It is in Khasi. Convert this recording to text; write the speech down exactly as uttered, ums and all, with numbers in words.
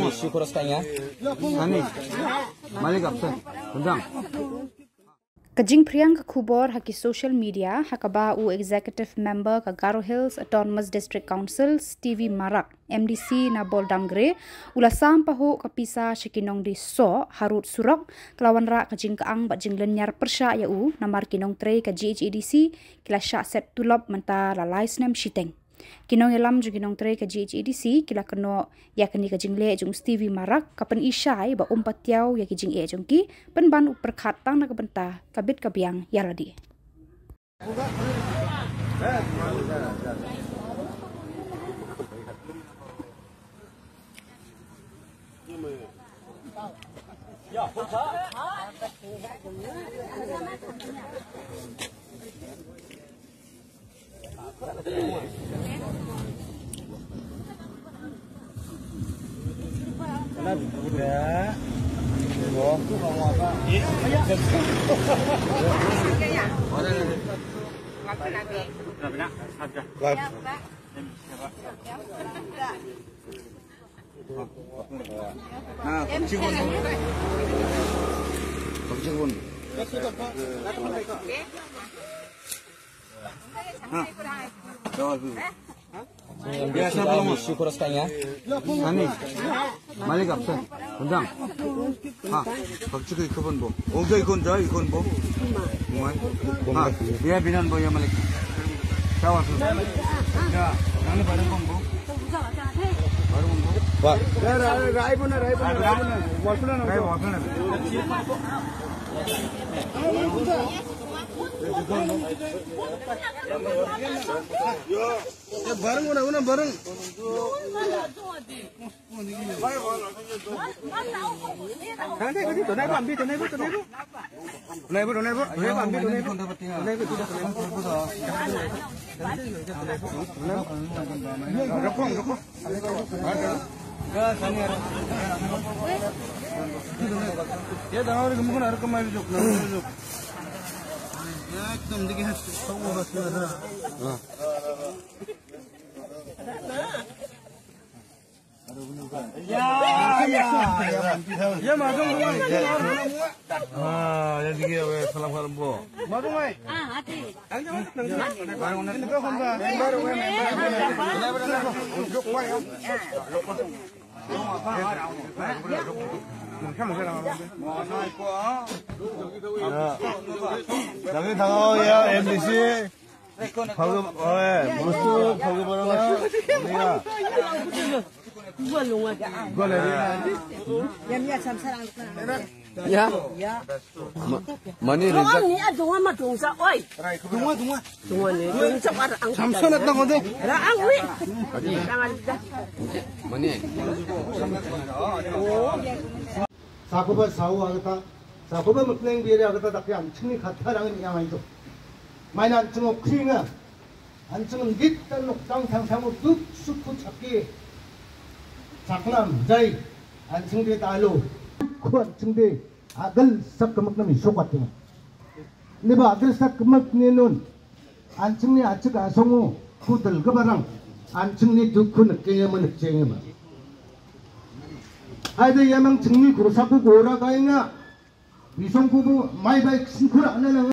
Issue ko rasta ïa. Ani. Malik absent. Tendang. Ka jingphriang ka khubor ha ki social media, ha kaba u Executive Member ka Garo Hills Autonomous District Council, Stevie Marak, M D C na Boldamgre, u la sam pahuh ka pisa sha ki nongdie soh harud surok, ka la wanrah ka jingkyang bad jinglynñiar pyrshah ïa u, namar ki nongtrei ka G H A D C ki la shah set tulop mynta la lai snem shiteng. Ki nongïalam jong ki nongtrei ka G H A D C ki la kynnoh ïa kane ka jingleh jong u Stevie Marak, ka pyni shai ba um patiaw ïa ki jingeh jong ki, pynban u pyrkhat tang na ka bynta ka bit ka biang ïa lade. Issue ko rasta ïa. Ani. Malik absent. Tendang. Ha. Bakchi ko ikon bo. Ongja ikon ja ikon bo. Umai. Ha. Ïa binan bo ïa Malik. Sawa su. Ya. Nani bareng kon bo. Bareng kon bo. Wah. Ya, rai, rai bo na, rai bo na, rai bo na. Wal bo na. Rai bo, wal bo na. Bareng, una, una, bareng. Ya, ya, ya. Ya, ma dong, ma dong. Ah, ya, sige, weh, salam, salam, bo. Ma dong, weh. Ah, hati. Member, weh, member. Lagi tahu ya, M D C. Phalgu, oe, mustu phalgu barang. Iya. Gua le. Ya. Ma-, mani rizak. Ni adunga ma dungsa, oi. Dunga, dunga. Dunga ni. Samson at nang ode. Ra ang wi. Mani. Sakuba sau agata, sakuba mekneng biri agata, tapi anching ni kata rangan yang itu. Main anching okring ah. Anching dit tan nok tang tang samu duk suku chaki. Saknam jai anching di talu. Ku anching di agal sak kemek nami sokat ni. Ni ba agal sak kemek ni nun. Anching ni achik asongu kudel kebarang. Anching ni dukun kenya menek cengema. Hai de yamang ching ni kurusaku kura kainga. Bisong kubu mai bai singkura nana.